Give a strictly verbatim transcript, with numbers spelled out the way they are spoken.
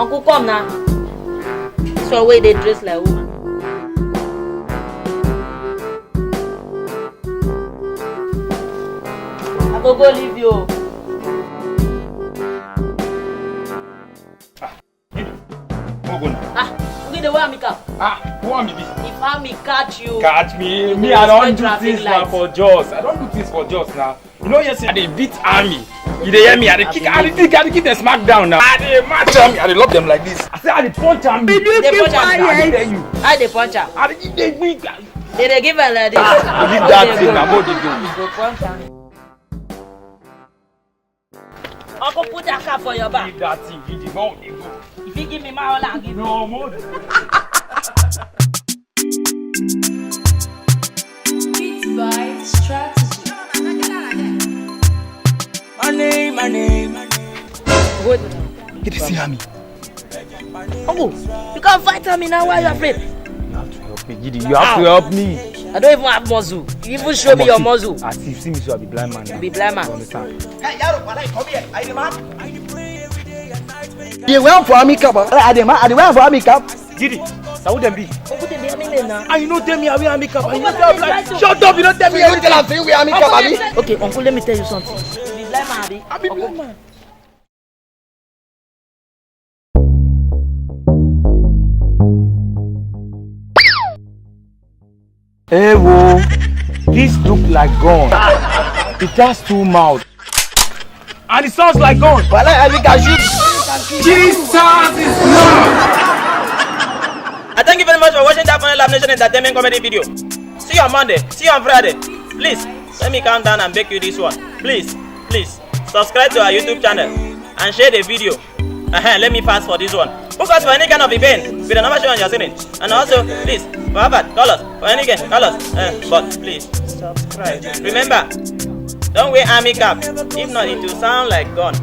Uncle, come now. This one wey dey dress like woman. I go go leave you. Ogun. Ah, look at the way I make up. Ah, who am be this? If I may catch you, Catch me. you Me, go I don't respect do traffic things now light. For Joss. I don't do things for Joss now. You know, yes, I dey beat army. You dey hear me? I dey kick, I dey kick, I dey kick the smackdown now. I dey match army. I dey love them like this. I say I dey punch army. Dey punch am. I dey tell you. I dey punch am. I dey give them big. They dey give am like this. Ah, leave that thing. I'm not dey do. Go punch am. Uncle, put that cap for your back. Leave that thing. Give the go. Dey go. If you give me my all, I'll give you. No more. Beat by Strategy. My name, my name, my name. Good. You dey see army? Uncle, you can't fight me now. Why you afraid? You have to help me, Gidi. You have to help me. I don't even have muscle. You even show me your muscle. As you see me, so I be blind man now. Be blind man. You understand? Hey, yaro, walai, come here. I demand. They went for army cap. I demand. I went for army cap. Gidi, na who dem be? Uncle, they be me now. And you know tell me I wear army cap. And you know tell me. Shut up! You don't tell me. You tell am say you wear army cap, abi? Okay, uncle, let me tell you something. You be blind man, abi? I be blind man. Hey wo, this look like gun. It has two mouths. And it sounds like gun. Walai, I think I shoot. Jesus is Lord. I thank you very much for watching that Funny Lab Nation Entertainment Comedy video. See you on Monday. See you on Friday. Please, let me calm down and beg you this one. Please, please, subscribe to our YouTube channel and share the video. Uh-huh, let me pass for this one. Book us for any kind of event with the number shown on your screen. And also, please, for Harvard, call us. For any game, call us. Uh, but please, subscribe. Remember, don't wear army cap. If not, it will sound like gun.